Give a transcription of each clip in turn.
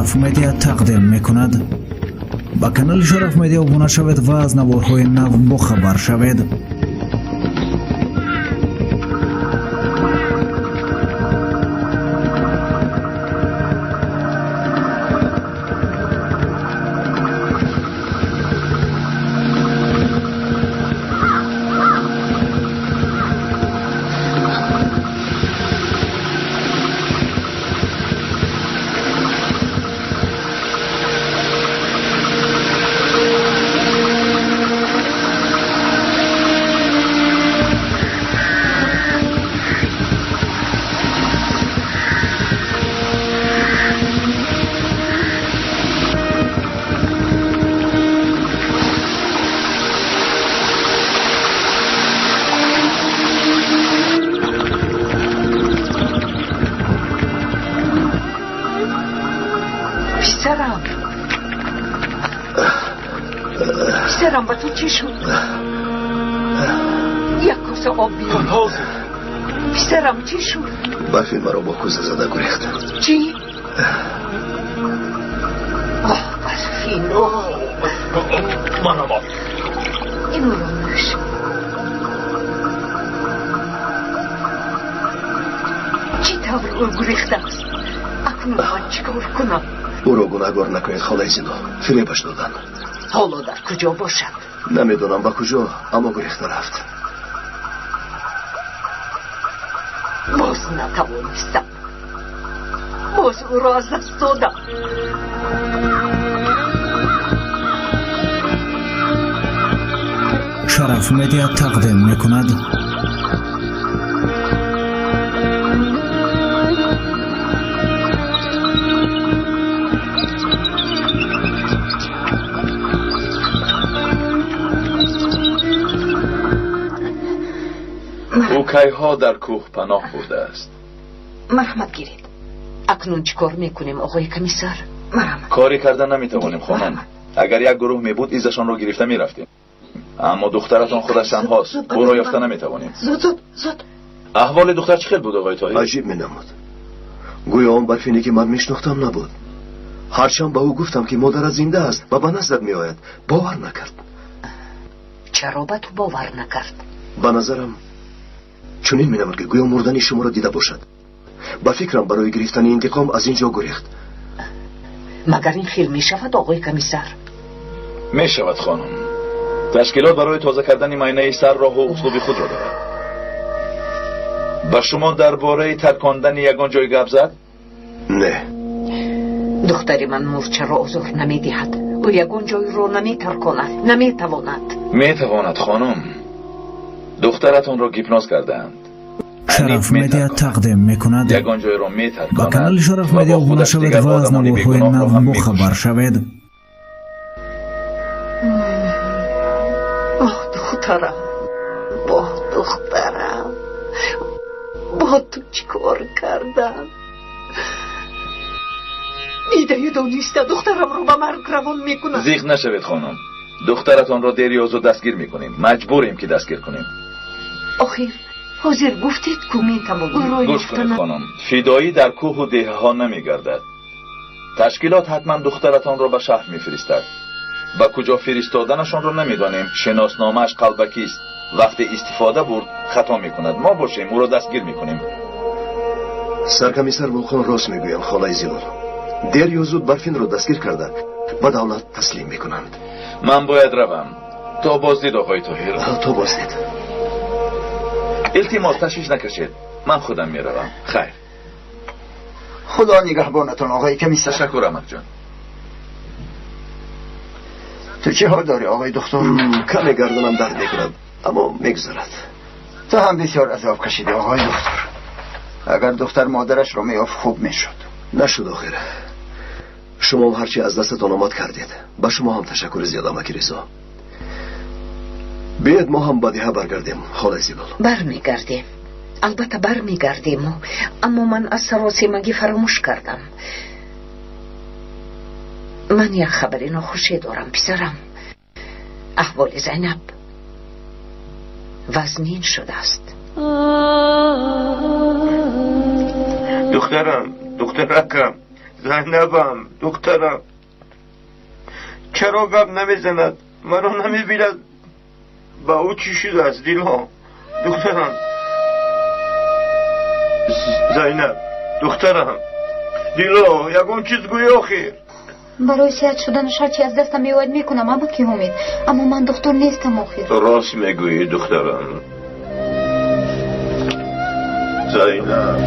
Шараф Медиа тақдим мекунад. Ба канали Шараф Медиа обуна шавед ва аз наворҳои нав бохабар шавед. Писарам, писарам, ба ту чӣ шуд? Як коса об биёр. Ҳозир. Писарам, чӣ шуд? Барфин маро бо кӯза зада гурехт. Чӣ? Оҳ, Барфин! Манам об. Инро нӯш. Чӣ тавр ӯ гурехтааст? Акнун ман чӣ кор кунам? Ӯро гунаҳгор накунед, холаи Зилол, фиребаш доданд. Ҳоло дар куҷо бошад? Намедонам ба куҷо, аммо гурехта рафт. Боз натавонистам, боз ӯро аз даст додам. Шараф Медиа тақдим мекунад. Ӯ кайҳо дар кӯҳ паноҳ бурдааст. Марҳамат, гиред. Акнун чӣ кор мекунем, оғои комиссар? Марҳамат. Коре карда наметавонем, хонум. Агар як гурӯҳ мебуд, изашонро гирифта мерафтем, аммо духтаратон худаш танҳост, ӯро ёфта наметавонем. Зуд, зуд, зуд. Аҳволи духтар чӣ хел буд, оғои Тоҳир? Аҷиб менамуд, гӯё он Барфине ки ман мешинохтам набуд. Ҳарчанд ба ӯ гуфтам, ки модарат зинда аст ва ба наздат меояд, бовар накард. Чаро ба ту бовар накард? Ба назарам чунин менамуд, ки гӯё мурдани шуморо дида бошад. Ба фикрам, барои гирифтани интиқом аз ин ҷо гурехт. Магар ин хел мешавад, оғои комиссар? Мешавад, хонум. Ташкилот барои тоза кардани майнаи сар роҳу услуби худро дорад. Ба шумо дар бораи таркондани ягон ҷой гап зад? Не. Духтари ман мурчаро озор намедиҳад. Ӯ ягон ҷойро наметарконад, наметавонад. Метавонад, хонум. Духтаратонро гипноз кардаанд. Шараф Медиа тақдим мекунад. Ягон ҷойро Ба метарконад канали Шараф ва Медиа бо обуна худаш шавед дигар ва аз одамони наворҳои бегуноҳро нав ҳам бохабар мекушад. шавед. Оҳ, духтарам, воҳ, духтарам, бо ту чӣ кор кардам? Дидаю дониста духтарамро ба марг равон мекунад. Зиқ нашавед, хонум. Духтаратонро дер ё зуд дастгир мекунем, маҷбурем, ки дастгир кунем. Охир ҳозир гуфтед, ку метавонем ӯро Гӯш кунед, ёфта. хонум, фидоӣ дар кӯҳу деҳаҳо намегардад. Ташкилот ҳатман духтаратонро ба шаҳр мефиристад. Ба куҷо фиристоданашонро намедонем. Шиносномааш қалбакист, вақте истифода бурд, хато мекунад. Мо бошем, ӯро дастгир мекунем. Саркомиссар Вулқон рост мегӯянд, холаи Зилол. Дер ё зуд Барфинро дастгир карда, ба давлат таслим мекунанд. Ман бояд равам. То боздид, оғои Тоҳир. То боздид. Илтимос, ташвиш накашед, ман худам меравам. Хайр. Худо нигаҳбонатон, оғои комиссар. Ташаккур, амакҷон. Ту чӣ ҳол дорӣ, оғои духтур? Каме гарданам дард мекунад, аммо мегузарад. Ту ҳам бисёр азоб кашидӣ, оғои духтур. Агар духтар модарашро меёфт, хуб мешуд. Нашуд охир. Шумоам ҳарчи аз дастатон омад, кардед. Ба шумо ҳам ташаккури зиёд, амаки Ризо. Биёед, мо ҳам ба деҳа баргардем, холаи Зилол. Бармегардем, албатта бармегардему, аммо ман аз саросемагӣ фаромӯш кардам. Ман як хабари нохуше дорам, писарам. Аҳволи Зайнаб вазнин шудааст. Духтарам, духтаракам. Зайнабам, духтарам, чаро гап намезанад? Маро намебинад. Ба ӯ чӣ шудааст, Дило? Духтарам, Зайнаб, духтарам, Дило, ягон чиз гӯй охир. Барои сиҳат шуданаш ҳарчи аз дастам меояд мекунам, амаки Ҳумид. Аммо ман духтур нестам охир. Рост мегӯӣ, духтарам. Зайнаб.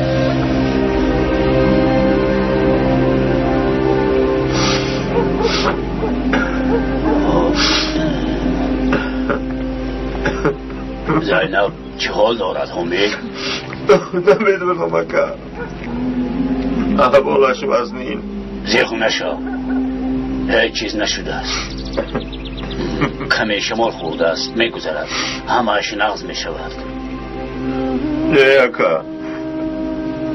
Зайнаб чӣ ҳол дорад, Ҳумид? Намедонам, ака. Аҳволаш вазнин. Зиқ нашо. Ҳеҷ чиз нашудааст. Каме шамол хӯрдааст, мегузарад. Ҳамааш нағз мешавад. Не, ака.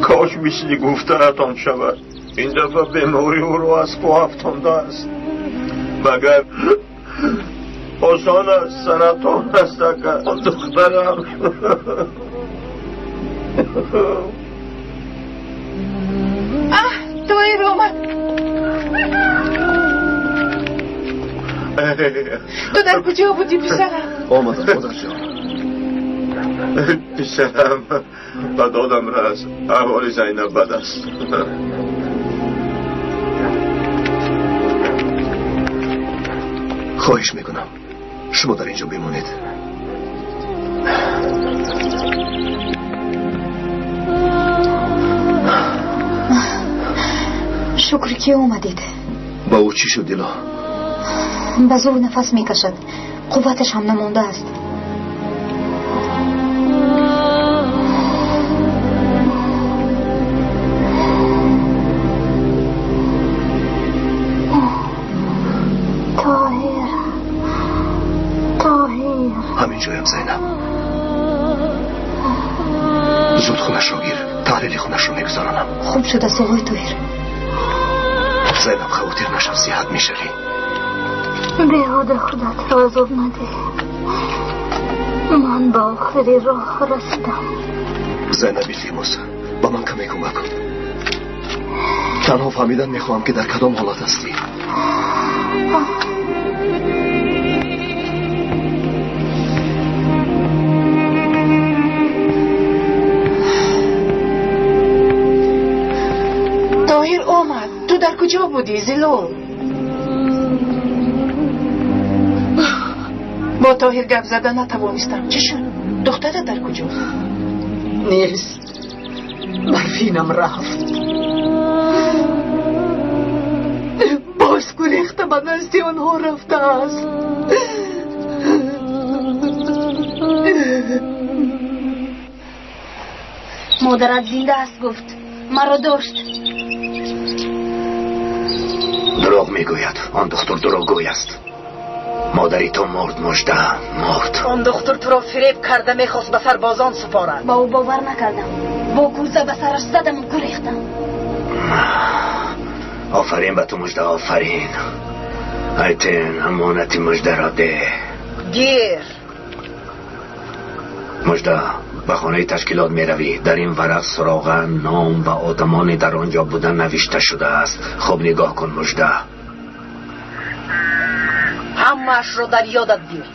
Кош мисли гуфтаатон шавад. Ин дафъа беморӣ ӯро аз по афтондааст. Магар осон аст, саратон аст, ака. Духтарам. Аҳ, Тоҳир омад. Ту дар куҷо будӣ, писарам? Омадам, модарҷон. Писарам, ба додам рас. Аҳволи Зайнаб бад аст. Хоҳиш мекунам, шумо дар ин ҷо бимонед. Шукр, ки омадед. Ба ӯ чӣ шуд, Дило? Ба зӯр нафас мекашад. Қувваташ ҳам намондааст. Тоҳир, Тоҳир. Ҳамин ҷоям, Зайнаб. Зуд хунашро гир. Таҳлили хунашро мегузаронам. Хуб шудааст, оғои Тоҳир. Зайнаб, хавотир нашав, сиҳат мешавӣ. Беҳуда худатро азоб надеҳ. Ман ба охири роҳ расидам. Зайнаб, илтимос, ба ман каме кӯмак кун. Танҳо фаҳмидан мехоҳам, ки дар кадом ҳолат ҳастӣ. Тоҳир омад. Ту дар куҷо будӣ, Зилол? Бо Тоҳир гап зада натавонистам. Чӣ шуд? Духтара дар куҷост? Нест. Барфинам рафт. Боз гурехта ба назди онҳо рафтааст. Модарат зинда аст, гуфт. Маро дошт. Дурӯғ мегӯяд. Он духтур дурӯғгӯй аст. Модари ту мурд, Мужда, мурд. Он духтур туро фиреб карда мехост ба сарбозон супорад. Ба ӯ бовар накардам. Бо кӯза ба сараш задаму гурехтам. Офарин ба ту, Мужда, офарин. Айтен, амонати Муждаро деҳ. Гир. Мужда, ба хонаи ташкилот меравӣ. Дар ин варақ суроға, ном ва одамоне дар он ҷо буда навишта шудааст. Хуб нигоҳ кун, Мужда. Ҳамаашро дар ёдат гир.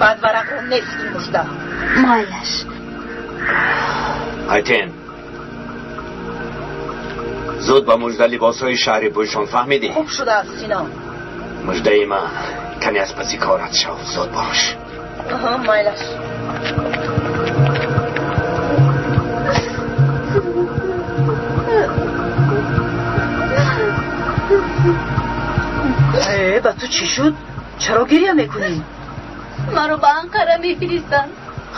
Баъд варақро нест кун, Мужда. Майлаш. Айтен, зуд ба Мужда либосҳои шаҳри пӯшон, фаҳмидӣ? Хуб шудааст, Сино. Муждаи ман, каме аз паси корат шав, зуд бош. Майлаш. Ба ту чӣ шуд? Чаро гиря мекунӣ? Маро ба Анқара мефиристанд.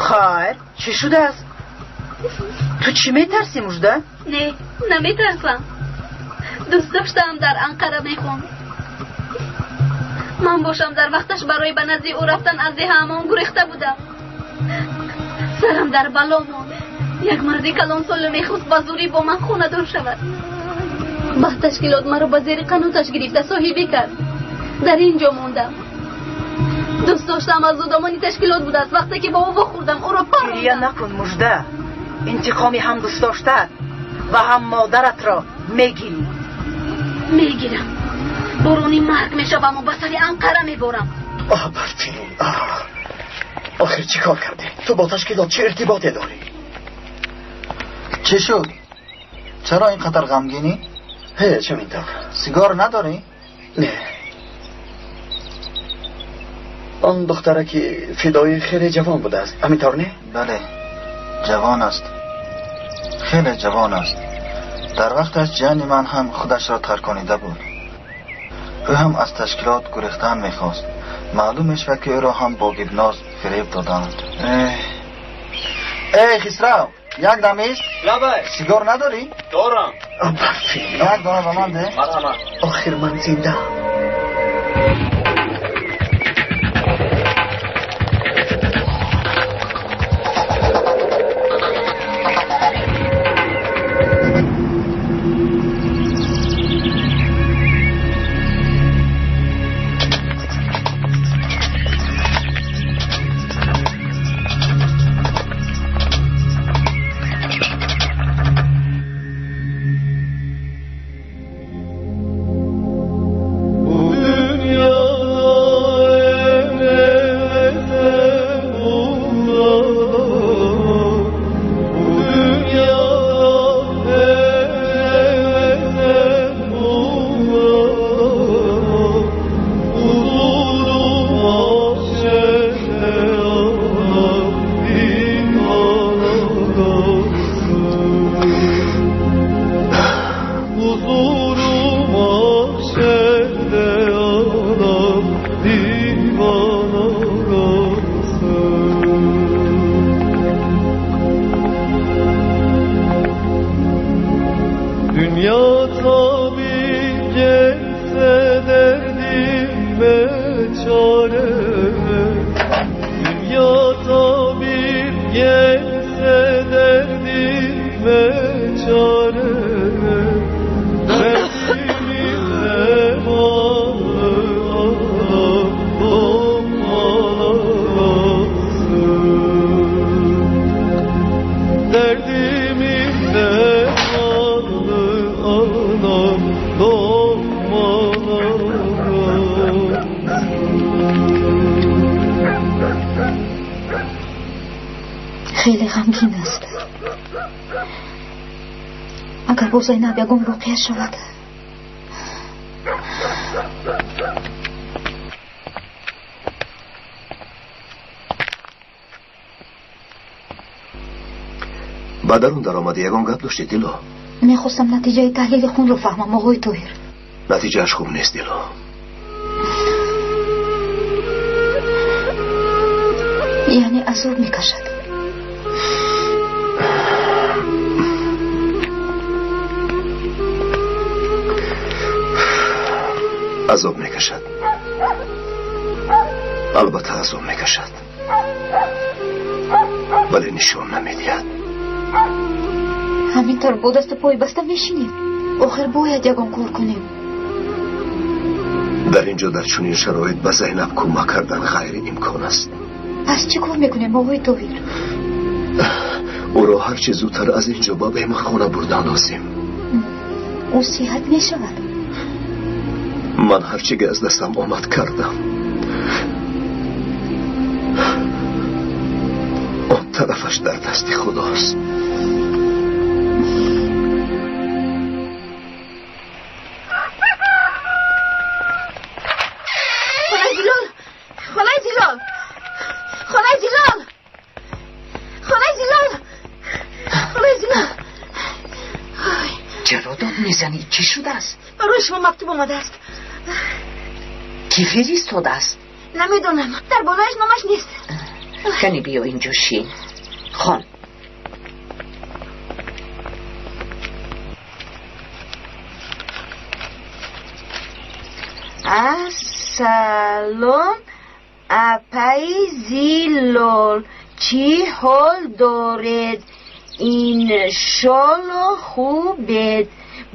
Хайр, чӣ шудааст? Ту чӣ метарсӣ, Мужда? Не, наметарсам. Дӯст доштаам дар Анқара мехонд. Ман бошам дар вақташ барои ба назди ӯ рафтан аз деҳаамон гурехта будам. Сарам дар бало монд. Як марди калонсоле мехост ба зурӣ бо ман хонадор шавад. Баъд ташкилот маро ба зери қаноташ гирифта соҳибӣ кард. Дар ин ҷо мондам. Дӯст доштаам аз одамони ташкилот будааст. Вақте ки бо ӯ вохӯрдам, ӯро парондам. Гирия накун, Мужда. Интиқоми ҳам дӯстдоштаат ва ҳам модаратро мегирӣ. Мегирам. Борони марг мешаваму ба сари Анқара меборам. Оҳ, Барфин, охир чӣ кор кардӣ? Ту бо ташкилот чӣ иртиботе дорӣ? Чӣ шуд? Чаро ин қадар ғамгинӣ? Ҳеҷ, ҳамин тавр. Сигор надорӣ? Не. Он духтара ки фидоӣ хеле ҷавон будааст, ҳамин тавр не? Бале, ҷавон аст, хеле ҷавон аст. Дар вақташ ҷияни ман ҳам худашро тарконида буд. Ӯ ҳам аз ташкилот гурехтан мехост. Маълум мешавад, ки ӯро ҳам бо гипноз фиреб доданд. Эй, Хисрав, як дам ист. Лабай. Сигор надорӣ? Дорам. Барфин, як дона ба ман деҳ. Марҳамат. Охир ман зиндаам. Хеле ғамгин аст. Агар бо Зайнаб ягон воқеа шавад. Ба дарун даромадӣ, ягон гап доштӣ, Дило? Мехостам натиҷаи таҳлили хунро фаҳмам, оғои Тоҳир. Натиҷааш хуб нест, Дило. Яъне азоб мекашад. Азоб мекашад. Албатта азоб мекашад, вале нишон намедиҳад. Ҳамин тавр бо дасту пой баста мешинем. Охир бояд ягон кор кунем. Дар ин ҷо дар чунин шароит ба Зайнаб кӯмак кардан ғайриимкон аст. Пас чӣ кор мекунем, оғои Тоҳир? Ӯро ҳарчи зудтар аз ин ҷо ба беморхона бурдан лозим. Ӯ сиҳат мешавад. Ман ҳарчи ки аз дастам омад кардам. Он тарафаш дар дасти худост. Холаи Зилол! Холаи Зилол! Холаи Зилол! Холаи Зилол! Холаи Зилол! Чаро дод мезанӣ? Чӣ шудааст? Барои шумо мактуб омадааст. Кӣ фиристодааст? Намедонам. Дар болояш номаш нест. Кани биё инҷо шин. Хон. Ассалом, апаи Зилол, чӣ ҳол доред? Иншолло хубед.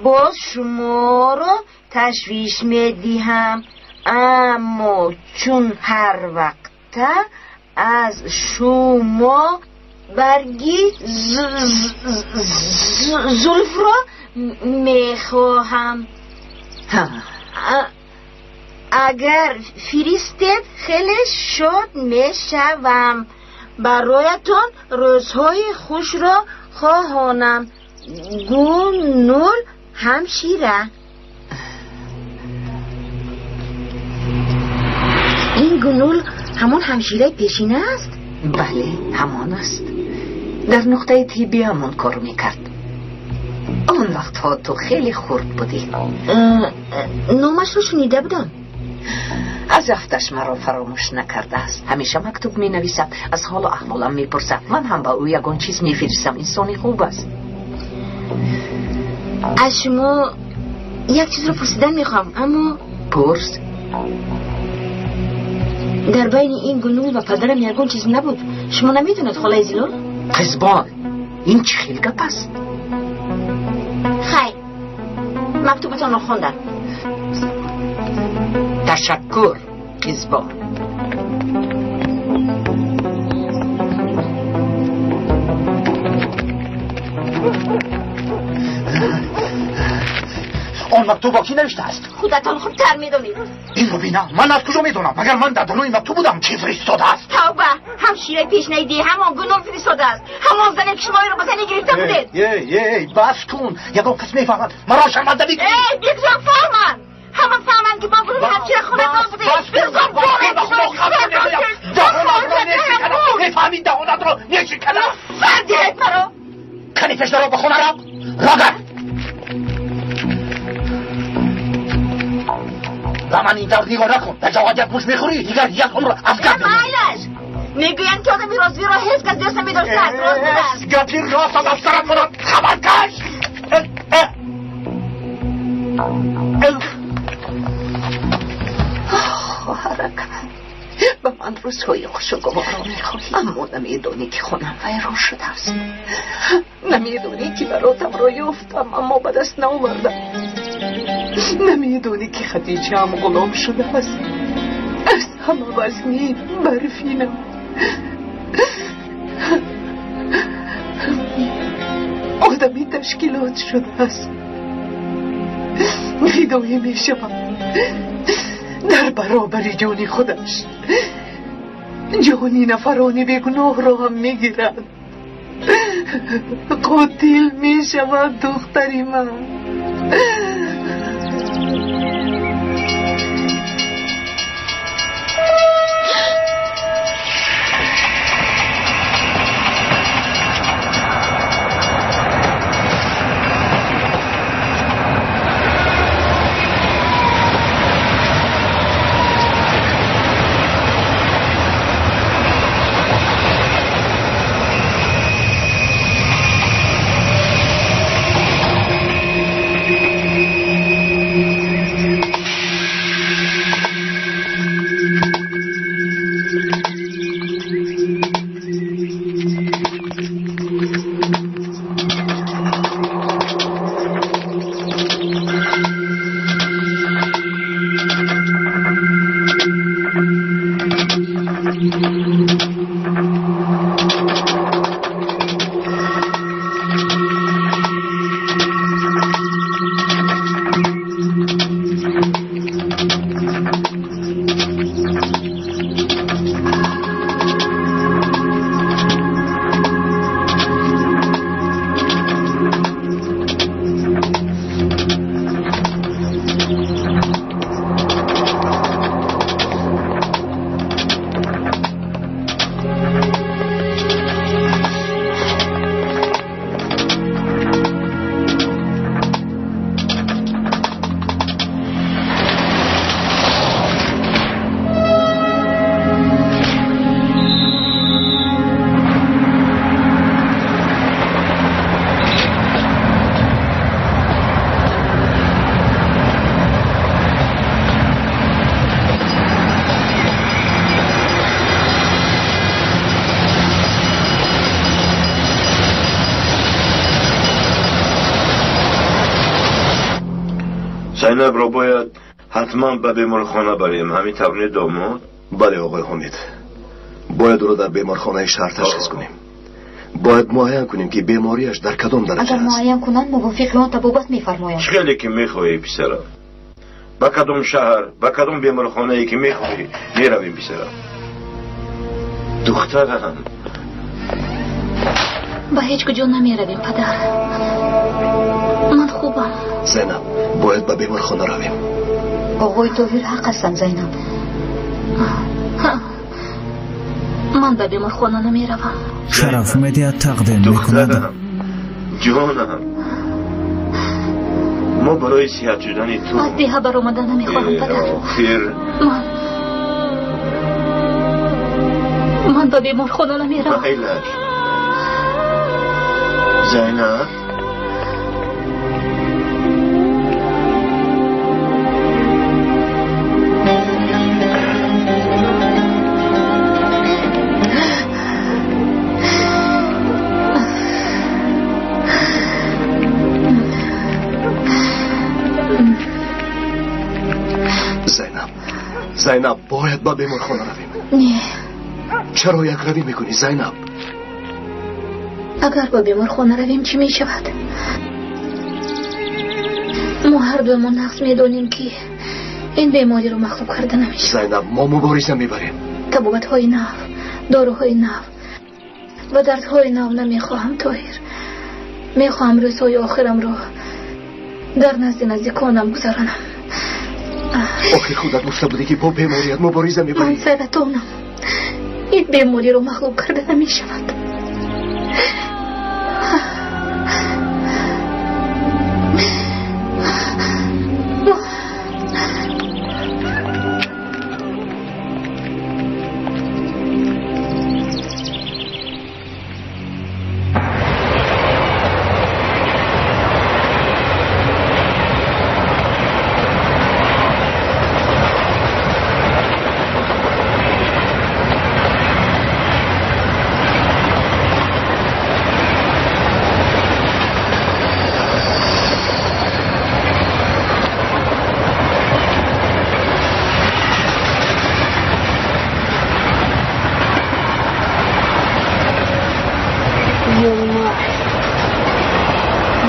Боз шуморо ташвиш медиҳам, аммо чун ҳар вақта аз шумо барги зулфро мехоҳам. Агар фиристед хеле шод мешавам. Бароятон рӯзҳои хушро хоҳонам. Гулнур ҳамшира. Ин Гулнур ҳамон ҳамшираи пешина аст? Бале, ҳамон аст. Дар нуқтаи тиббӣ ҳамон кор мекард. Он вақтҳо ту хеле хурд будӣ. Номашро шунида будам. Аз афташ маро фаромӯш накардааст. Ҳамеша мактуб менависад, аз ҳолу аҳволам мепурсад. Ман ҳам ба ӯ ягон чиз мефиристам. Инсони хуб аст. Аз шумо як чизро пурсидан мехоҳам, аммо пурс. Дар байни ин Гулнур ва падарам ягон чиз набуд. Шумо намедонед, холаи Зилол? Қизбон, ин чӣ хел гап аст? Хайр, мактубатонро хондам. Ташаккур, қизбон. Он мактубро кӣ навиштааст? Худатон хубтар медонед. Инро бина, ман аз куҷо медонам? Агар ман дар даруни мактуб будам, чӣ фиристодааст? Тавба, ҳамшираи пешинаи деҳ ҳамон Гулнур фиристодааст. Ҳамон зане ки шумо инро ба занӣ гирифта будед. Эй, эй, бас кун. Ягон кас мефаҳмад. Маро шарманда мекунӣ. Эй, бигзор фаҳманд. Ҳама фаҳманд ки бо Гулнур ҳамшира хонадор будед. Бигзор даҳонатро мешиканам. Мефаҳмӣ, даҳонатро мешиканам. Сар диҳед маро. Кани пешдаро ба хона рав. Рогар. Ба ман ин тавр нигоҳ накун. Дар ҷавоб як муш мехӯрӣ, дигар як умр аз гап мемонӣ. Майлаш. Мегӯянд ки одами розвиро ҳеҷ кас дӯст намедоштааст. Рост будааст. Гапи ростам аз сарат монад. Хабаркаш. Хоҳаракам, ба ман рӯзҳои хушу гуворо мехоҳӣ, аммо намедонӣ ки хонам вайрон шудааст. Намедонӣ ки баротамро ёфтам, аммо ба даст наовардам. Намедонӣ ки Хадичаам ғулом шудааст. Аз ҳама вазнин барфинам. Одами ташкилот шудааст. Фидоӣ мешавам. Дар баробари ҷони худаш ҷони нафарони бегуноҳро ҳам мегирад. Қотил мешавад духтари ман. Зайнабро бояд ҳатман ба беморхона барем. Ҳамин тавр не, домод? Бале, оғои Ҳомид. Бояд ӯро дар беморхонаи шаҳр ташхис кунем. Бояд муайян кунем ки бемориаш дар кадом дараҷа Агар аст. муайян кунанд, мувофиқи он табобат мефармоянд. Чӣ хеле ки мехоҳӣ, писарам. Ба кадом шаҳр, ба кадом беморхонае ки мехоҳӣ, меравем, писарам. Духтарам. Ба ҳеҷ куҷо намеравем, падар. Ман хубам. Зайнаб, бояд ба беморхона равем. Оғои Тоҳир ҳақ ҳастанд, Зайнаб. Ман ба беморхона намеравам. Шараф Медиа тақдим мекунад. Духтарам, ҷонам, мо барои сиҳат шудани ту Аз деҳа баромада намехоҳам, падар. Охир Ман ба беморхона намеравам. Майлаш, Зайнаб. Зайнаб, Зайнаб, бояд ба беморхона равем. Не. Чаро якравӣ мекунӣ, Зайнаб? Агар ба беморхона равем, чӣ мешавад? Мо ҳардуямон нағз медонем, ки ин бемориро мағлуб карда намешавад. Зайнаб, мо мубориза мебарем. Табобатҳои нав, доруҳои нав ва дардҳои нав намехоҳам, Тоҳир. Мехоҳам рӯзҳои охирамро дар назди наздиконам гузаронам. Охир худат гуфта будӣ, ки бо беморият мубориза мебарӣ. Ман саратонам. Ин бемориро мағлуб карда намешавад.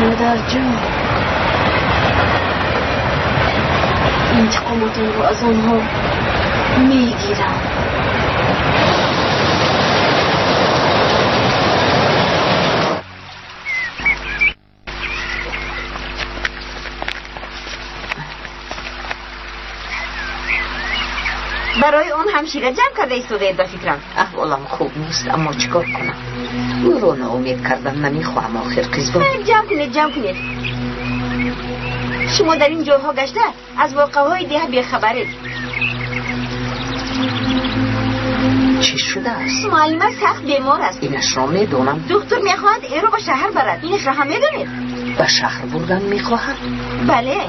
Модарҷон, интиқомотонро аз онҳо мегирам. Барои он ҳамшира ҷамъ карда истодаед, ба фикрам. Аҳволам хуб нест, аммо чӣ кор кунам? Ӯро ноумед кардан намехоҳам, охир қизбон. Ҷамъ кунед, ҷамъ кунед. Шумо дар ин ҷойҳо гашта аз воқеаҳои деҳа бехабаред. Чӣ шудааст? Муаллима сахт бемор аст. Инашро медонам. Духтур мехоҳад эро ба шаҳр барад. Инашро ҳам медонед? Ба шаҳр бурдан мехоҳад? Бале.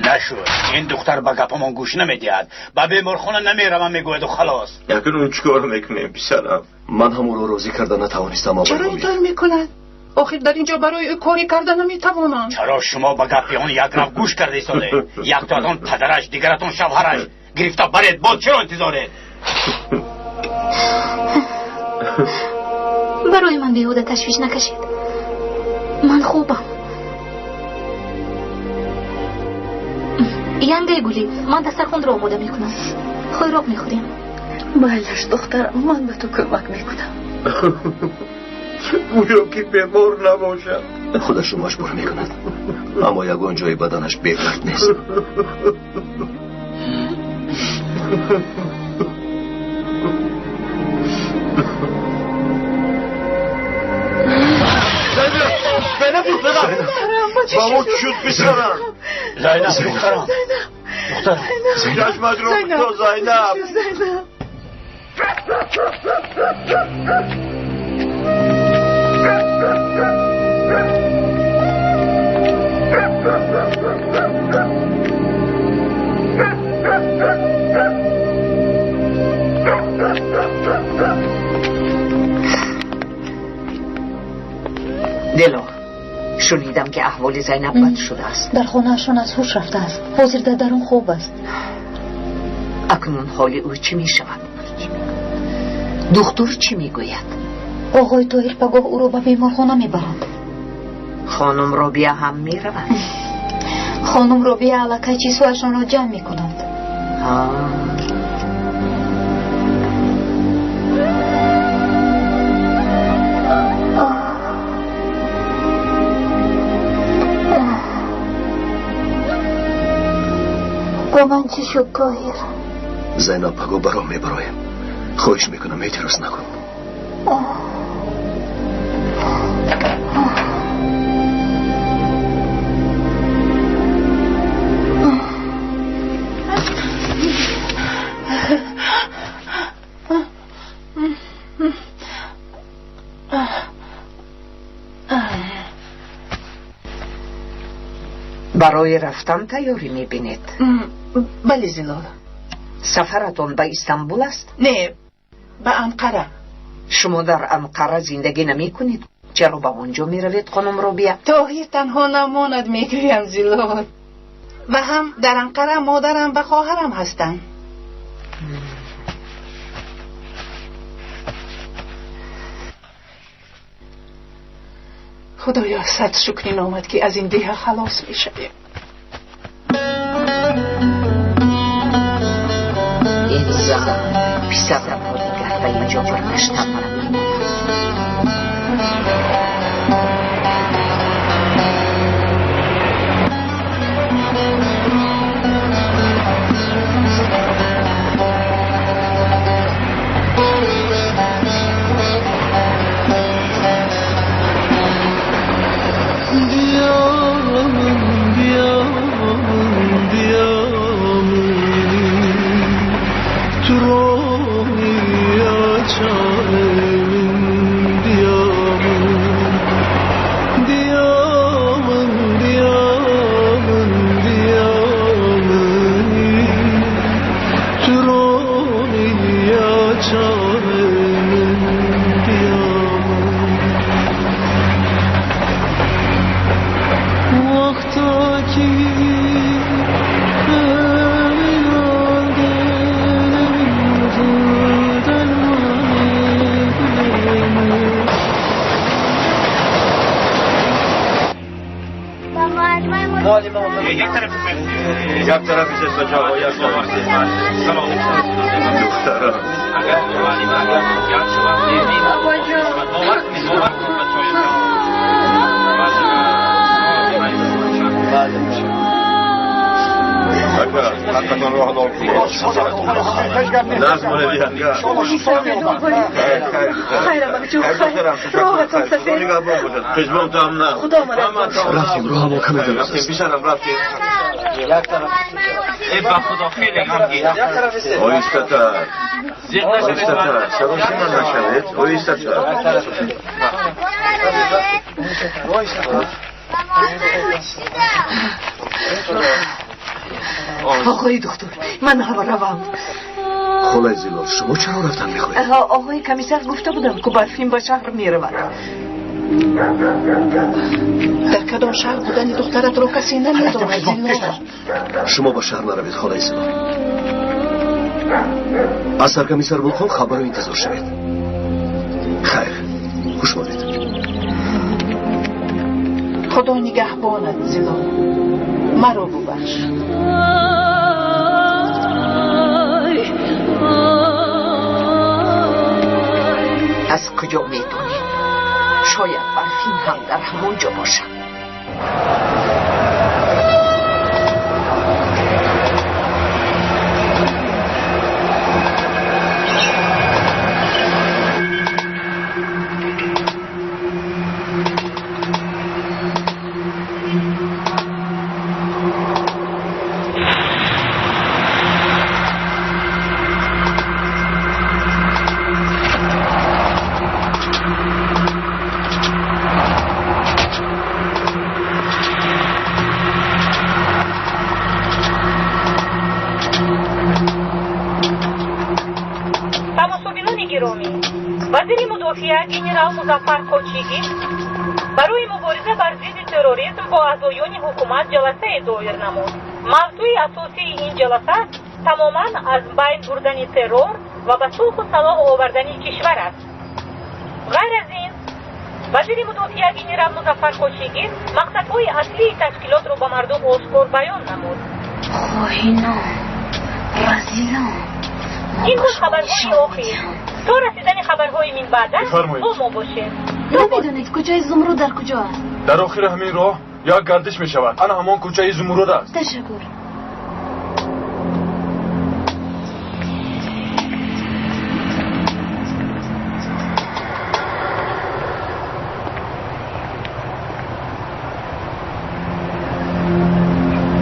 Нашуд. Ин духтар ба гапамон гӯш намедиҳад. Ба беморхона намеравам, мегӯяду халос. Акнун чӣ кор мекунем, писарам? Ман ҳам ӯро розӣ карда натавонистам. Чаро ин тавр мекунад? Охир дар ин ҷо барои ӯ коре карда наметавонам. Чаро шумо ба гапи он якрав гӯш карда истодаед? Яктоатон падараш, дигаратон шавҳараш. Гирифта баред, боз чаро интизоред? Барои ман беҳуда ташвиш накашед. Ман хубам. Янгаи гулӣ, ман дастархонро омода мекунам. Хӯрок мехӯрем. Майлаш, духтарам, ман ба ту кӯмак мекунам. Гӯё ки бемор набошад. Худашро маҷбур мекунад, аммо ягон ҷои баданаш бедард нест. Ба мо чӣ шуд, писарам? Зайнаб, духтарам, духтарам. Чашматро кушо, Зайнаб. Дило, шунидам, ки аҳволи Зайнаб бад шудааст. Дар хонаашон аз ҳуш рафтааст. Ҳозир дар дарун хоб аст. Акнун ҳоли ӯ чӣ мешавад? Духтур чӣ мегӯяд? Оғои Тоҳир пагоҳ ӯро ба беморхона мебаранд. Хонум Робия ҳам меравад. Хонум Робия аллакай чизҳояшонро ҷамъ мекунанд. Бо ман чӣ шуд, Тоҳир? Зайнаб, паго ба роҳ мебароем. Хоҳиш мекунам, эътироз накун. Барои рафтан тайёрӣ мебинед? Бале, Зилол. Сафаратон ба Истанбул аст? Не, ба Анқара. Шумо дар Анқара зиндагӣ намекунед? Чаро ба он ҷо меравед, хонум Робия? Тоҳир танҳо намонад, мегӯям, Зилол. Ва ҳам дар Анқара модарам ва хоҳарам ҳастанд. Худоё, сад шукри номад, ки аз ин деҳа халос мешавем. Ин зан писарамро дигар ба ин ҷо баргаштан намемонад. Як тарафи духтарам. Рафтем, роҳамо каме дароз аст. Оҳистатар, оҳистатар, саросима нашавед, оҳистатар. Оқои доктор, ман ҳама равам. Холаи Зилол, шумо чаро рафтан мехоҳед? Оқои комиссар гуфта будам, ки Барфин ба шаҳр меравад. Дар кадом шаҳр будани духтаратро касе намедонад, Зилол. Шумо ба шаҳр наравед, холаи Зилол. Аз саркомиссар Вулхон хабарро интизор шавед. Хайр, хуш монед. Худо нигаҳбонат, Зилол. Маро бубахш. Аз куҷо медонӣ? Шояд Барфин ҳам дар ҳамон ҷо бошад. Вазири мудофиа генерал Музаффар Кочигит барои мубориза бар зидди терроризм бо аъзоёни ҳукумат ҷаласае доир намуд. Мавзӯи асосии ин ҷаласа тамоман аз байн бурдани террор ва ба сулҳу салоҳ овардани кишвар аст. Ғайр аз ин, Вазири мудофиа генерал Музаффар Кочигит мақсадҳои аслии ташкилотро ба мардум ошкор баён намуд. Хоинон, разилон. Ин буд хабарҳои охир. То расидани хабарҳои минбаъда бо мо бошед. Намедонед кӯчаи Зумруд дар куҷо аст? Дар охири ҳамин роҳ як гардиш мешавад. Ана ҳамон кӯчаи Зумруд аст. Ташаккур.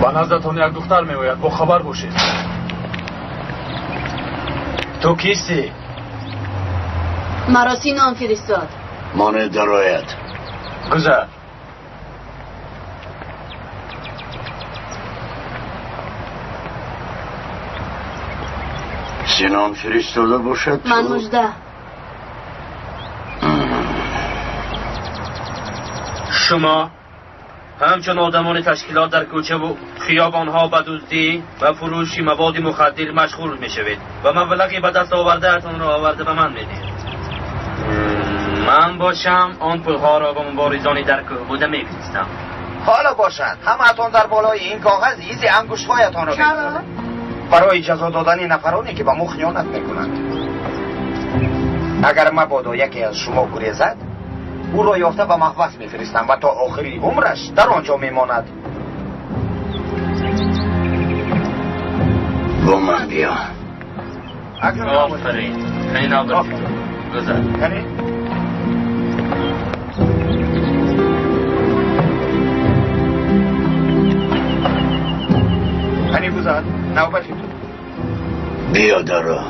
Ба наздатон як духтар меояд, бохабар бошед. Ту кистӣ? Маро Синон фиристод. Монед дарояд. Гузар. Синон фиристода бошад? Ман Мужда. Шумо ҳамчун одамони ташкилот дар кӯчаву хиёбонҳо ба дуздӣ ва фурӯши маводи мухаддир машғул мешавед ва маблағи ба даст овардаатонро оварда ба ман медиҳед. Ман бошам он пулҳоро ба муборизони дар кӯҳ буда мефиристам. Ҳоло бошад, ҳамаатон дар болои ин коғаз изи ангуштҳоятонро бигузоред барои ҷазо додани нафароне ки ба мо хиёнат мекунанд. Агар мабодо яке аз шумо гурезад, ӯро ёфта ба маҳбас мефиристам ва то охири умраш дар он ҷо мемонад. Бо ман биё. Офарин. Хеле нобиқ. Гузар. Қани гузар, навбати ту. Биё даро.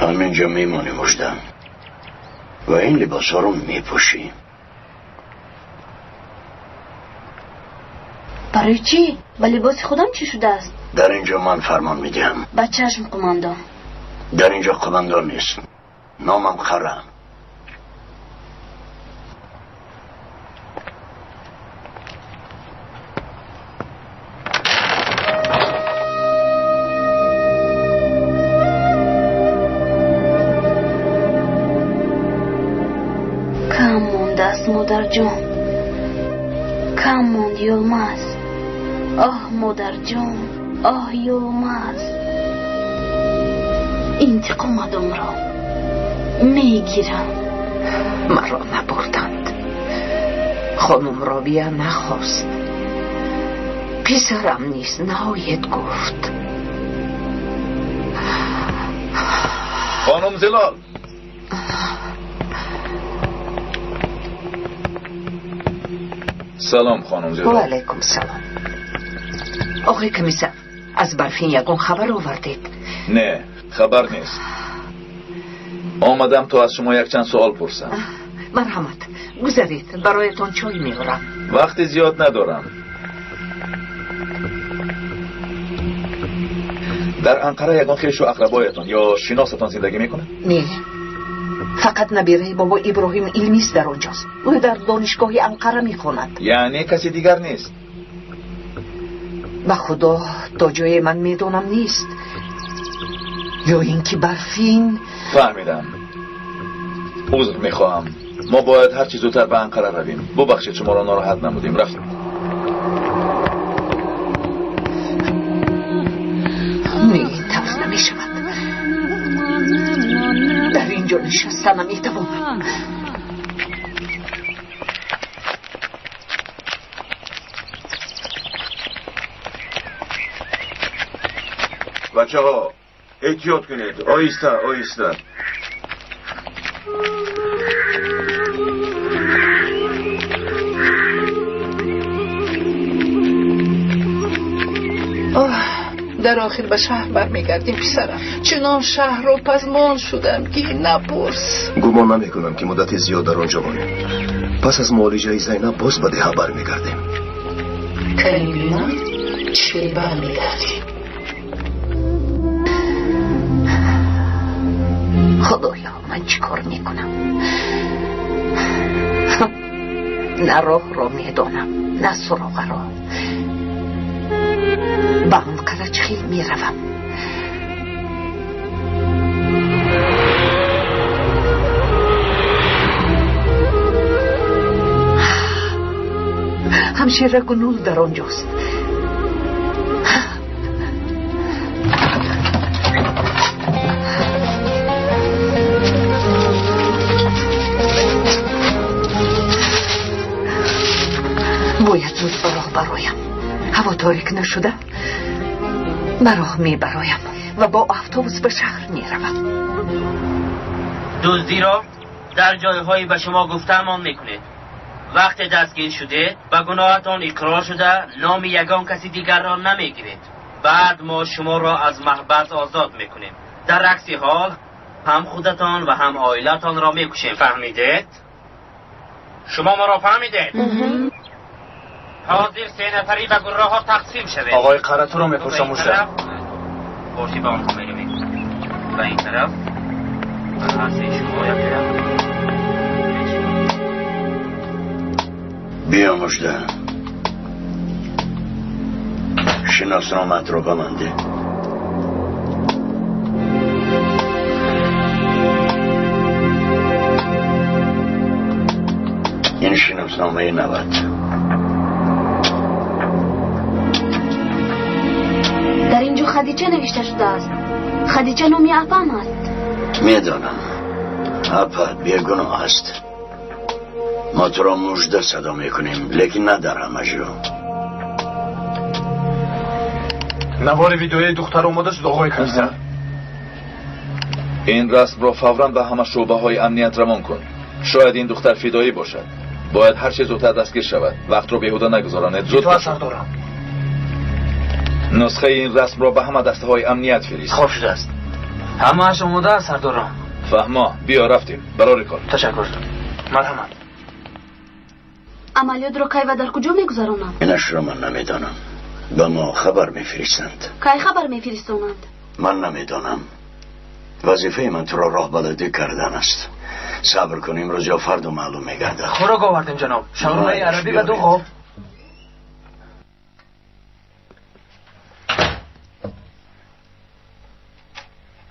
Ҳаминҷо мемонӣ, Мужда, ва ин либосҳоро мепӯшӣ. Барои чӣ? Ба либоси худам чӣ шудааст? Дар инҷо ман фармон медиҳам. Ба чашм, қумандон. Дар инҷо қумандон нест. Номам Қара. Кам мондааст, модарҷон. Кам монд, Юлмаз. Оҳ, модарҷон, оҳ, Юлмаз. Интиқомадонро мегирам. Маро набурданд. Хонум Робия нахост. Писарам низ наояд гуфт. Хонум Зилол. Салом, хонум Зилол. Ва алайкум салом. Оқои комиссар, аз Барфин ягон хабар овардед? Не, хабар нест. Омадам то аз шумо якчанд суол пурсам. Марҳамат, гузаред, бароятон чой меорам. Вақти зиёд надорам. Дар Анқара ягон хешу ақрабоятон ё шиносатон зиндагӣ мекунад? Не, фақат набираи бобо Иброҳим Илмис дар онҷост. Ӯ дар донишгоҳи Анқара мехонад. Яъне каси дигар нест? Ба худо, то ҷое ман медонам нест. Ё ин ки Барфин. Фаҳмидам. Узр мехоҳам. Мо бояд ҳарчи зудтар ба Анқара равем. Бубахшед, шуморо нороҳат намудем. Рафтем. Не, ин тавр намешавад. Дар ин ҷо нишаста наметавонам. Бачаҳо, эҳтиёт кунед. Оҳиста, оҳиста. Оҳ, дар охир ба шаҳр бармегардем, писарам. Чунон шаҳрро пазмон шудам ки напурс. Гумон намекунам ки муддати зиёд дар он ҷо монем. Пас аз муолиҷаи Зайнаб боз ба деҳа бармегардем. Калимина чӣ бармегардем? Худоё, ман чӣ кор мекунам? На роҳро медонам, на суроғаро. Ба Анқара чӣ хел меравам? Ҳамшира Гунул дар он ҷост. Бояд зуд ба роҳ бароям. Ҳаво торик нашуда ба роҳ мебароям ва бо автобус ба шаҳр меравам. Дуздиро дар ҷойҳое ба шумо гуфтаамон мекунед. Вақте дастгир шудед, ба гуноҳатон иқрор шуда, номи ягон каси дигарро намегиред. Баъд мо шуморо аз маҳбас озод мекунем. Дар акси ҳол ҳам худатон ва ҳам оилатонро мекушем. Фаҳмидед? Шумо моро фаҳмидед? Ҳозир се нафарӣ ба гурӯҳҳо тақсим шавед. Оғои Қара, туро мепурсам, мужда. Бошӣ ба онҳо меравед. Ба ин тараф ҳар сеи шумо якҷоя. Биё, мужда, шиносномаатро ба ман деҳ. Ин шиносномаи навад. Дар ин ҷо Хадича навишта шудааст. Хадича номи апам аст. Медонам, апат бегуноҳ аст. Мо туро мужда садо мекунем, лекин на дар ҳама ҷо. Навори видеои духтар омода шуд, оғои комиссар. Ин расмро фавран ба ҳама шӯъбаҳои амният равон кун. Шояд ин духтар фидоӣ бошад. Бояд ҳар чӣ зудтар дастгир шавад. Вақтро беҳуда нагузаронед. Зуд итоат, сардорам. Нусхаи ин расмро ба ҳама дастаҳои амният фирист. Хоб шудааст. Ҳамааш омода аст, сардорам. Фаҳмо, биё, рафтем. Барори кор. Ташаккур, марҳамат. Амалиётро кай ва дар куҷо мегузаронанд? Инашро ман намедонам. Ба мо хабар мефиристанд. Кай хабар мефиристонанд? Ман намедонам. Вазифаи ман туро роҳбаладӣ кардан аст. Сабр кун, имрӯз ё фардо маълум мегардад. Хӯрок овардем, ҷаноб. Шаурмаи арабӣ ва ду қоб.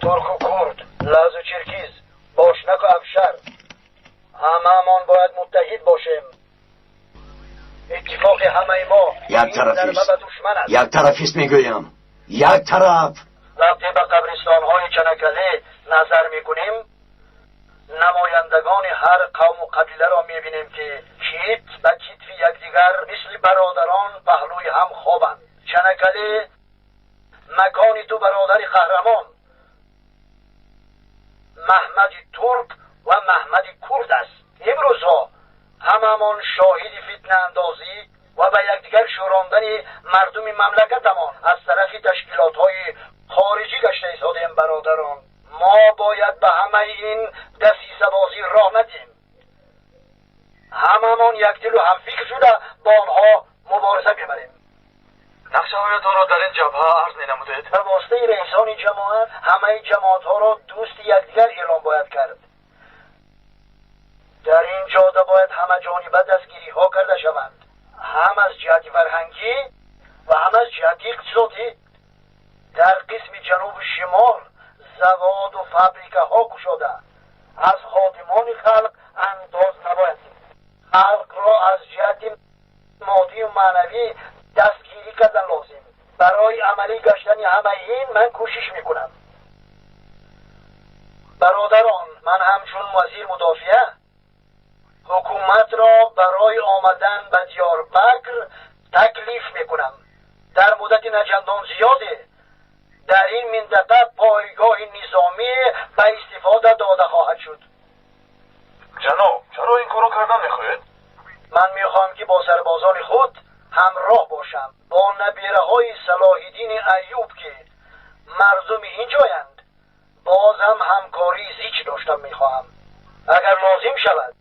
Турку курд, лазу черкиз, бошнаку афшар, ҳамаамон бояд муттаҳид бошем. Иттифоқи ҳамаи мо як тарафист. Як тарафист, мегӯям, як тараф. Вақте ба қабристонҳои Чанакале назар мекунем, намояндагони ҳар қавму қабиларо мебинем, ки кит ба китфи якдигар мисли бародарон паҳлӯи ҳам хобанд. Чанакале макони ду бародари қаҳрамон, Маҳмади турк ва Маҳмади курд аст. Имрӯзҳо ҳамамон шоҳиди фитнаандозӣ ва ба якдигар шӯрондани мардуми мамлакатамон аз тарафи ташкилотҳои хориҷӣ гашта истодем. Бародарон, мо бояд ба ҳамаи ин дасисабозӣ роҳ надиҳем. Ҳамамон якдилу ҳамфикр шуда бо онҳо мубориза мебарем. Нақшаҳоятонро дар ин ҷабҳа арз менамудед. Ба воситаи раисони ҷамоат ҳамаи ҷамоатҳоро дӯсти якдигар эълон бояд кард. Дар ин ҷода бояд ҳамаҷониба дастгириҳо карда шаванд, ҳам аз ҷиҳати фарҳангӣ ва ҳам аз ҷиҳати иқтисодӣ. Дар қисми ҷанубу шимол заводу фабрикаҳо кушода, аз ходимони халқ андоз набояд. Халқро аз ҷиҳати моддию маънавӣ дастгирӣ кардан лозим. Барои амалӣ гаштани ҳамаи ин ман кӯшиш мекунам. Бародарон, ман ҳамчун вазир мудофиа ҳукуматро барои омадан ба Диёрбакр таклиф мекунам. Дар муддати начандон зиёде дар ин минтақа пойгоҳи низомӣ ба истифода дода хоҳад шуд. Ҷаноб, чаро ин корро кардан мехоҳед? Ман мехоҳам, ки бо сарбозони худ ҳамроҳ бошам, бо набираҳои Салоҳиддини Аюб, ки мардуми ин ҷоянд, боз ҳам ҳамкории зич доштан мехоҳам. Агар лозим шавад,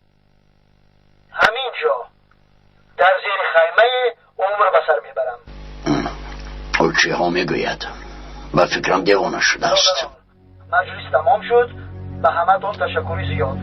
ҳамин ҷо дар зери хаймаи умр ба сар мебарам. Ӯ чиҳо мегӯяд? Ба фикрам, девона шудааст. Маҷлис тамом шуд. Ба ҳаматон ташаккури зиёд.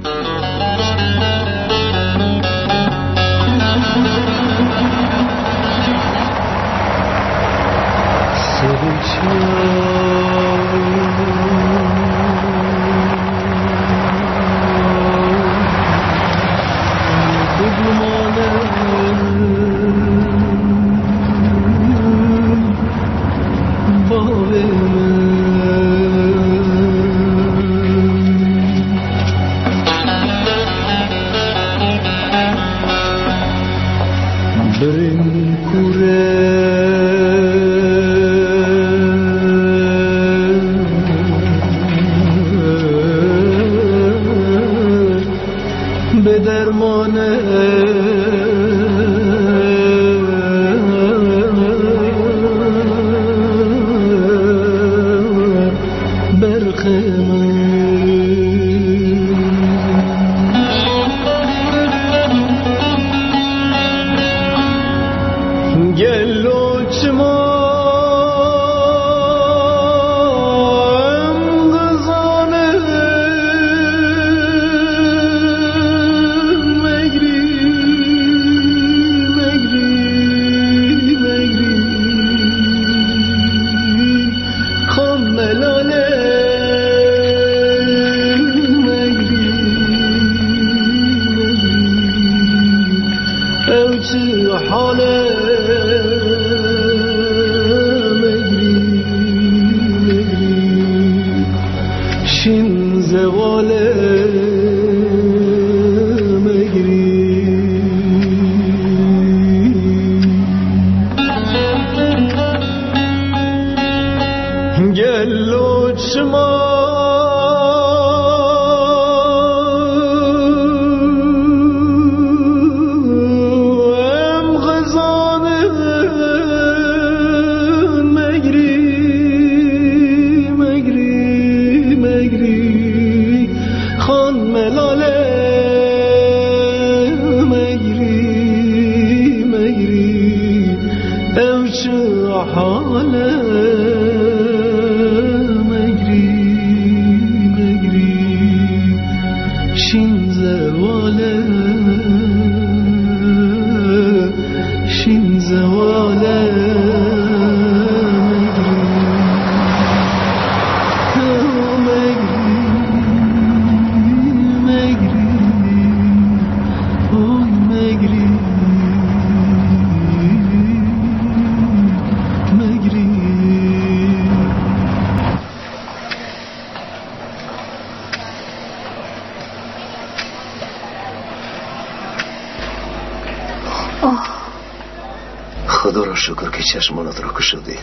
Худоро шукр, ки чашмонатро кушодӣ.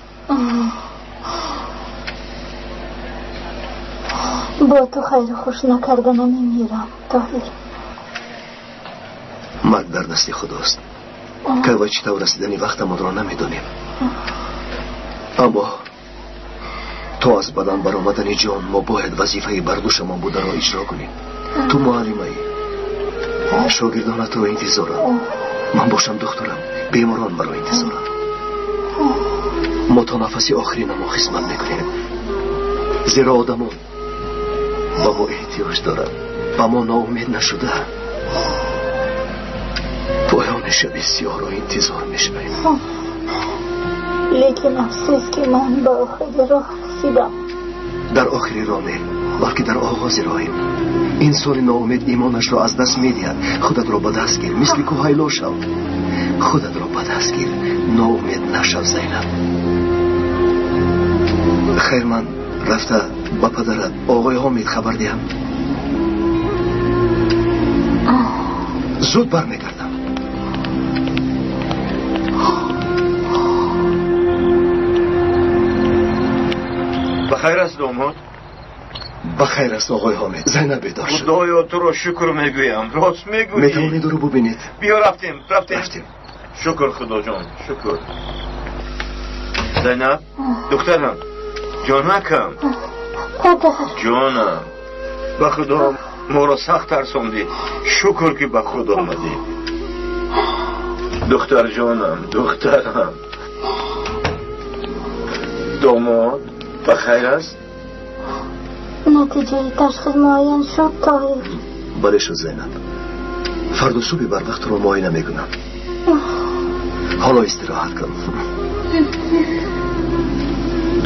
Бо ту хайру хуш накарда намемирам, Тоҳир. Марг дар дасти Худост. Кай ва чӣ тавр расидани вақтамонро намедонем. Аммо то аз бадан баромадани ҷон мо бояд вазифаи бардӯшамон бударо иҷро кунем. Ту муаллимаӣ, шогирдонатро интизоранд. Ман бошам духтурам, беморон маро интизоранд. Мо то нафаси охиринамон хизмат мекунем, зеро одамон ба мо эҳтиёҷ доранд. Ба мо ноумед нашуда поёни шаби сиёҳро интизор мешавем. Лекин афсӯс, ки ман ба охири роҳ расидам. Дар охири роҳ не, балки дар оғози роҳем. Инсони ноумед имонашро аз даст медиҳад. Худатро ба даст гир, мисли кӯҳайло шав. Худатро ба даст гир, ноумед нашав, Зайнаб. Хайр, ман рафта ба падарат оғои Ҳомид хабар диҳам. Зуд бармегардам. Ба хайр аст, домод? Ба хайр аст, оғои Ҳомид. Зайнаб бедор шуд. Худоё, туро шукр мегӯям. Рост мегӯӣ. Метавонед ӯро бубинед. Биё, рафтем, рафтем. Рафтем. Шукр, Худоҷон, шукр. Зайнаб, духтарам, ҷонакам. Падар. Ҷонам, ба Худо моро сахт тарсондӣ. Шукр, ки ба худ омадӣ. Духтарҷонам, духтарам. Домод, ба хайр аст? Натиҷаи ташхис муайян шуд, Тоҳир? Бале шуд, Зайнаб. Фардо субҳи барвақт туро муоина мекунам. Ҳоло истироҳат кун.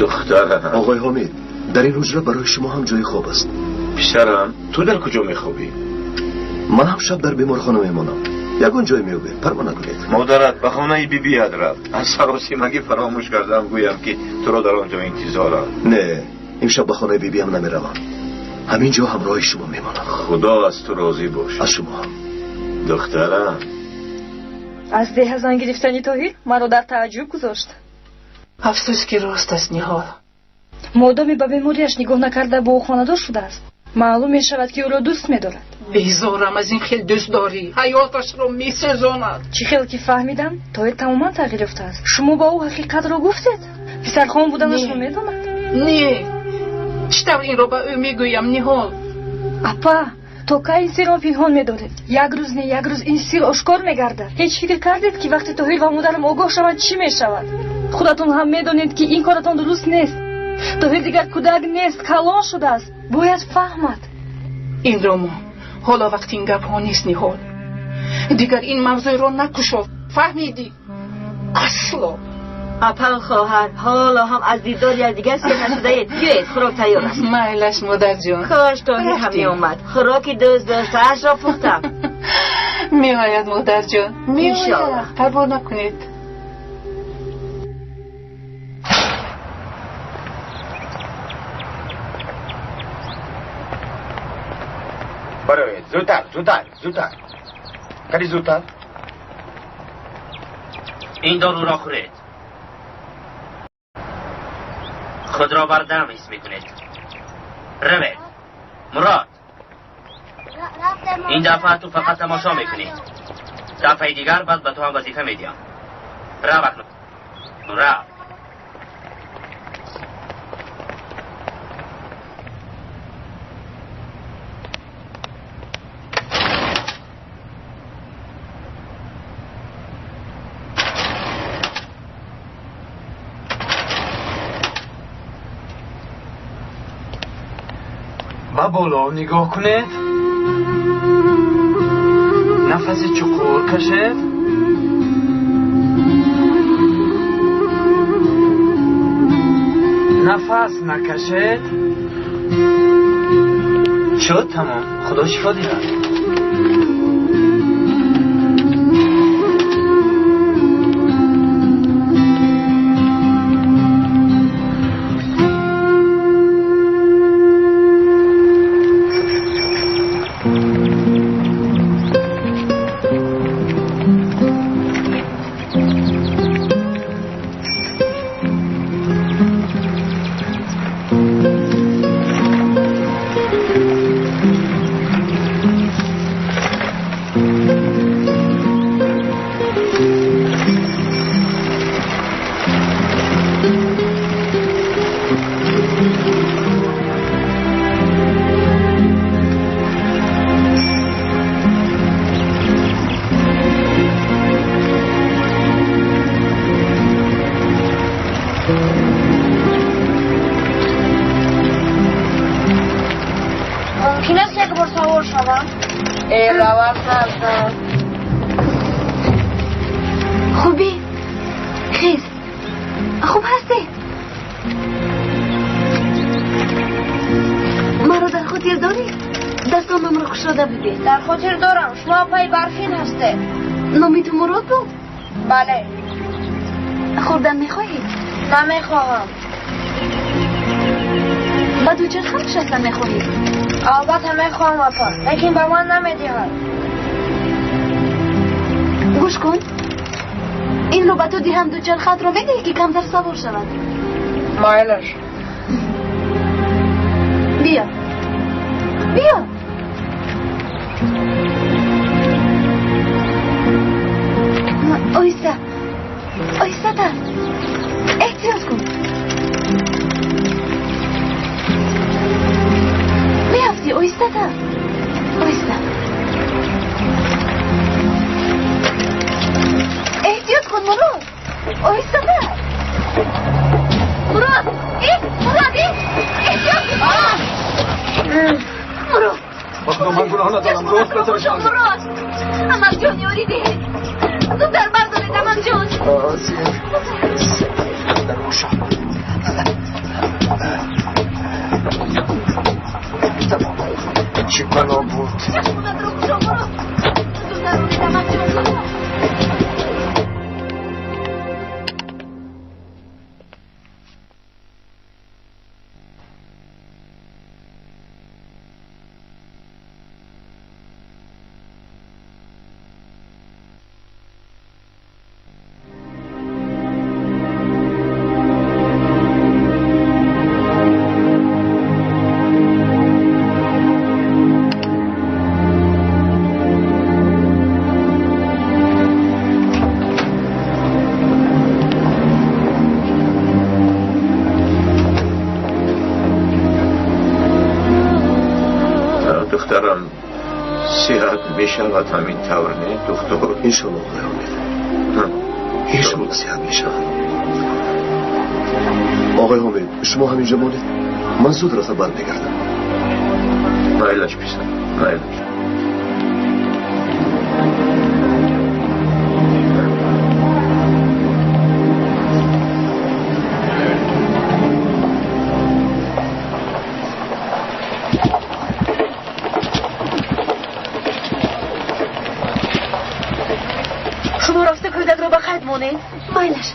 Духтарам. Оғои Ҳомид, дар ин ҳуҷра барои шумо ҳам ҷои хоб аст. Писарам, ту дар куҷо мехобӣ? Ман ҳам шаб дар беморхона мемонам. Ягон ҷой меёбем, парво накунед. Модарат ба хонаи бибият рафт. Аз саросимагӣ фаромӯш кардам гӯям ки туро дар он ҷо интизорам. Не, имшаб ба хонаи бибиям намеравам. Ҳамин ҷо ҳамроҳи шумо мемонам. Худо аз ту розӣ бошад. Аз шумо ҳам. Духтарам. Аз деҳа зан гирифтани Тоҳир маро дар тааҷҷуб гузошт. Афсӯс ки рост аст, Ниҳол. Модоме ба бемориаш нигоҳ накарда бо ӯ хонадор шудааст, маълум мешавад ки ӯро дӯст медорад. Безорам аз ин хел дӯстдорӣ, ҳаёташро месӯзонад. Чӣ хел ки фаҳмидам, Тоҳир тамоман тағйир ёфтааст. Шумо ба ӯ ҳақиқатро гуфтед? Писархон буданашро медонад? Не, чӣ тавр инро ба ӯ мегӯям, Ниҳол? Апа, то кай ин сирро пинҳон медоред? Як рӯз не, як рӯз ин сир ошкор мегардад. Ҳеҷ фикр кардед ки вақте Тоҳир ва модарам огоҳ шаванд чӣ мешавад? Худатон ҳам медонед ки ин коратон дуруст нест. Тоҳир дигар кӯдак нест, калон шудааст, бояд фаҳмад. Инро мо ҳоло вақти ин гапҳо нест, Ниҳол. Дигар ин мавзӯъро накушо, фаҳмидӣ? Асло. Апа хоҳар, ҳоло ҳам аз дидори якдигар сер нашудаед. Биёед, хӯрок тайёр аст. Майлаш, модарҷон. Кош Тоҳир ҳам меомад. Хӯроки дӯст доштаашро пухтам. Меояд, модарҷон, меояд. Парво накунед. Бароед, зудтар, зудтар, зудтар. Кали зудтар. Ин доруро хӯред. Худро бардам ҳис мекунед. Равед. Мурод. Ин дафъа ту фақат тамошо мекунӣ. Дафъаи дигар баъд ба ту ҳам вазифа медиҳам. Рав акнун. Рав. Ба боло нигоҳ кунед, нафаси чуқур кашед. Нафас накашед. Шуд тамом. Худо шифо диҳад. Мумкин аст як бор савор шавам? Равам. Хубӣ? Хез. Хуб ҳастӣ? Маро дар хотир дорӣ? Дастонамро кушода будӣ. Дар хотир дорам. Шумо апаи Барфин ҳастед. Номи ту Мурод буд? Бале. Хӯрдан мехоҳӣ? Намехоҳам. Ба дучарха нишастан мехоҳӣ? Албатта мехоҳам, апа, лекин ба ман намедиҳад. Гӯш кун, инро ба ту диҳам, дучархаатро медиҳӣ ки камтар савор шавад? Майлаш. Биё, биё. Оҳиста, оҳистатар, эҳтиёт кун. Меафтӣ, оҳистатар, оҳиста. Эҳтиёт кун, Мурод, оҳистатар. Мурод, Мурод, эҳтиёт кун. Мурод. Ба худо ман гуноҳ надорам. Рост ба сараш. Мурод, амакҷон, ёрӣ диҳед. Зудтар бардоред, амакҷон. Чӣ бало буд? Чашмонатро кушо, Мурод. Зудтар оред, амакҷон. Сиҳат мешавад ҳамин тавр, не, духтур? Иншоалло, оқои Ҳомид. Иншоалло сиҳат мешавад. Оқои Ҳомид, шумо ҳаминҷо монед. Ман зуд рафта бармегардам. Майлаш, писар, майлаш. Шумо рафта кӯдакро ба қайд монед. Майлаш.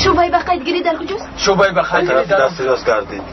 Шӯъбаи ба қайдгирӣ дар куҷост? Шӯъбаи ба қайдгирӣ дар дасти рост гардид.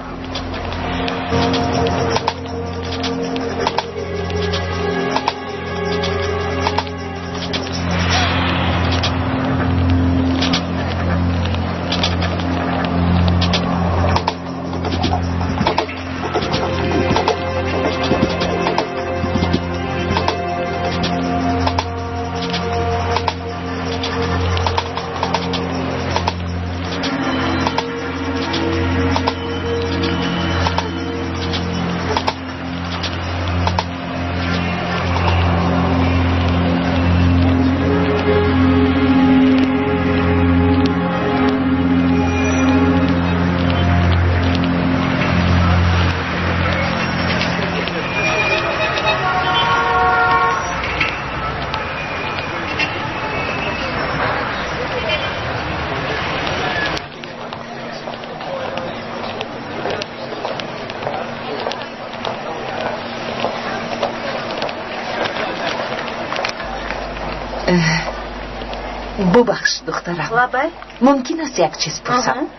Бубахш, духтарам. Лабай. Мумкин аст як чиз пурсам?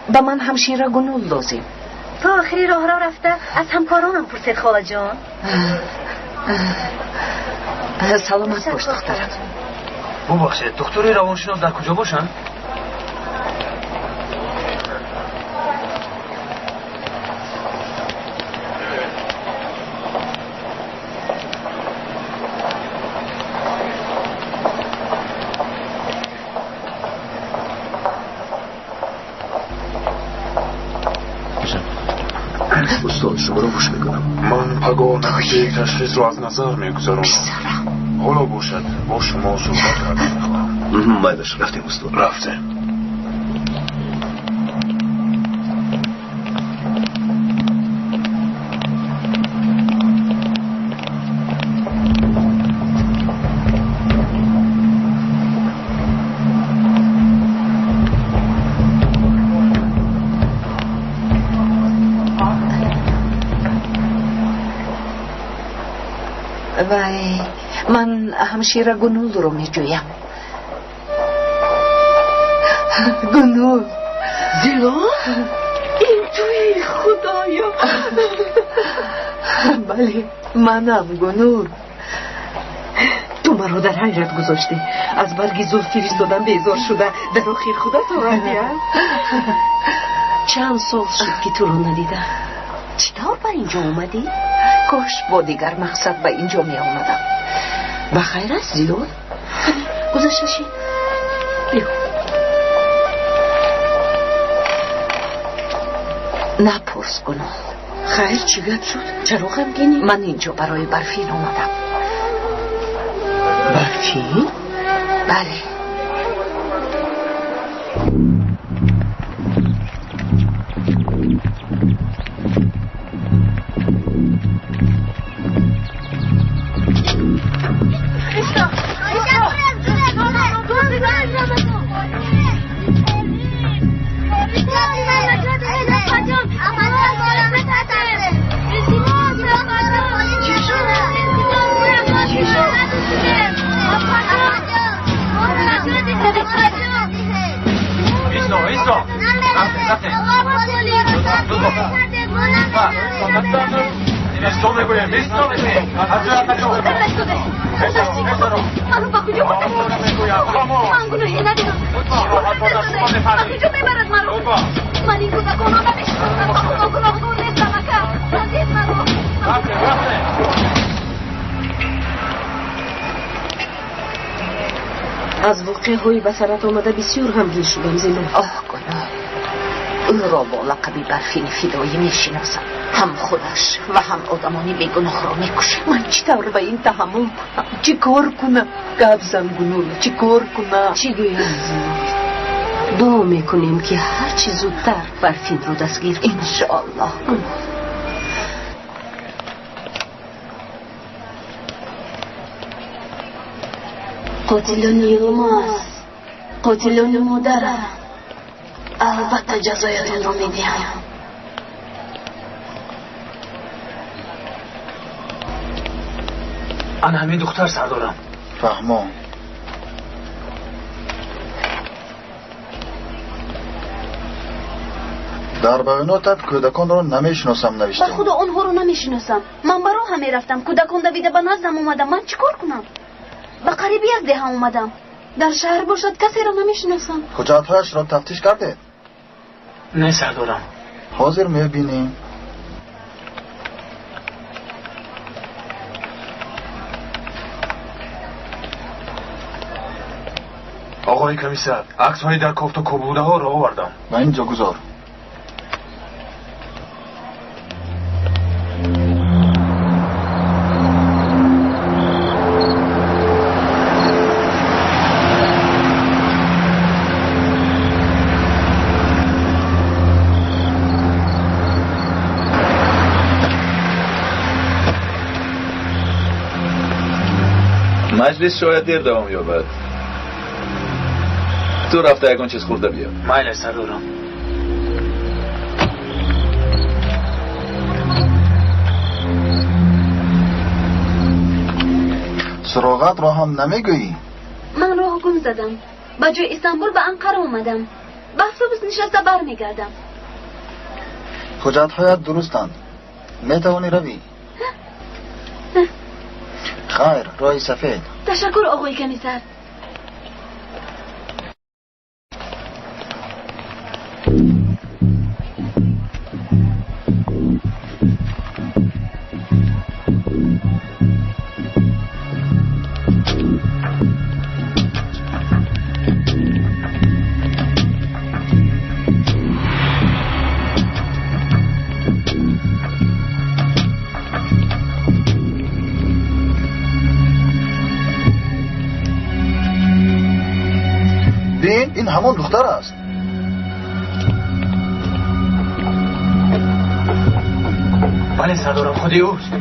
Ба ман ҳамшира Гунул лозим. То охири роҳро рафта аз ҳамкоронам пурсед, холаҷон. Саломат бош, духтарам. Бубахшед, духтури равоншинос дар куҷо бошанд? Устод, шуморо гӯш мекунам. Ман пагоҳ натиҷаи ташхисро аз назар мегузаронам. Ҳоло бошад, бо шумо суҳбат карда мехоҳам. Майлаш, рафтем, устод. Рафтем. Вай, ман ҳамшира Гунулро меҷӯям. Гунул. Зило? Ин туи, худоё! Бале, манам, Гунул. Ту маро дар ҳайрат гузоштӣ. Аз барги зулф фиристодан безор шуда, дар охир худат овардӣ, а? Чанд сол шуд, ки туро надидам. Чӣ тавр ба ин ҷо омадӣ? Кош бо дигар мақсад ба ин ҷо меомадам. Ба хайр аст, Зило? Гузашта шин. Биё. Напурс, Гунул. Хайр, чӣ гап шуд? Чаро ғамгинӣ? Ман ин ҷо барои Барфин омадам. Барфин? Бале. Маро ба куҷо бурда? Ман гуноҳе надидам. Ба куҷо мебарад маро? Ман ин кӯдаконро намешиносам. Ба худо гуноҳкор нестам, ака. Надед маро. Аз воқеаҳои ба сарат омада бисёр ғамгин шудам, Зило. Оҳ, гуноҳ. Ӯро бо лақаби Барфини фидоӣ мешиносам. Ҳам худаш ва ҳам одамони бегуноҳро мекушад. Ман чӣ тавр ба ин таҳаммул кунам? Чӣ кор кунам? Гап зан, Гунул, чӣ кор кунам? Чӣ гӯям? Дуо мекунем, ки ҳарчи зудтар Барфинро дастгир. Иншоаллоҳ. Қотилони Йилмаз, қотилони модарам, албатта ҷазоятонро медиҳам. Ана ҳамин духтар, сардорам. Фаҳмо. Дар баёнотат кӯдаконро намешиносам навиштем. Ба худо, онҳоро намешиносам. Ман ба роҳа мерафтам, кӯдакон давида ба наздам омадам. Ман чӣ кор кунам? Ба қариби як деҳа омадам. Дар шаҳр бошад, касеро намешиносам. Ҳуҷҷатҳояшро тафтиш кардед? Не, сардорам. Ҳозир мебинем. Оғои комиссар, аксҳои дар кофту кобудаҳоро овардам. Ба ин ҷо гузор. Маҷлис шояд дер давом ёбад. Ту рафта ягон чиз хӯрда биё. Майли, сардорам. Суроғатро ҳам намегӯӣ? Ман роҳ гум задам. Ба ҷои Истанбул ба Анқара омадам. Ба автобус нишаста бармегардам. Ҳуҷҷатҳоят дурустанд. Метавонӣ равӣ. Хайр, роҳи сафед. Ташаккур, оғои комиссар. Бин, ин ҳамон духтар аст. Бале, сардорам, худи ӯст.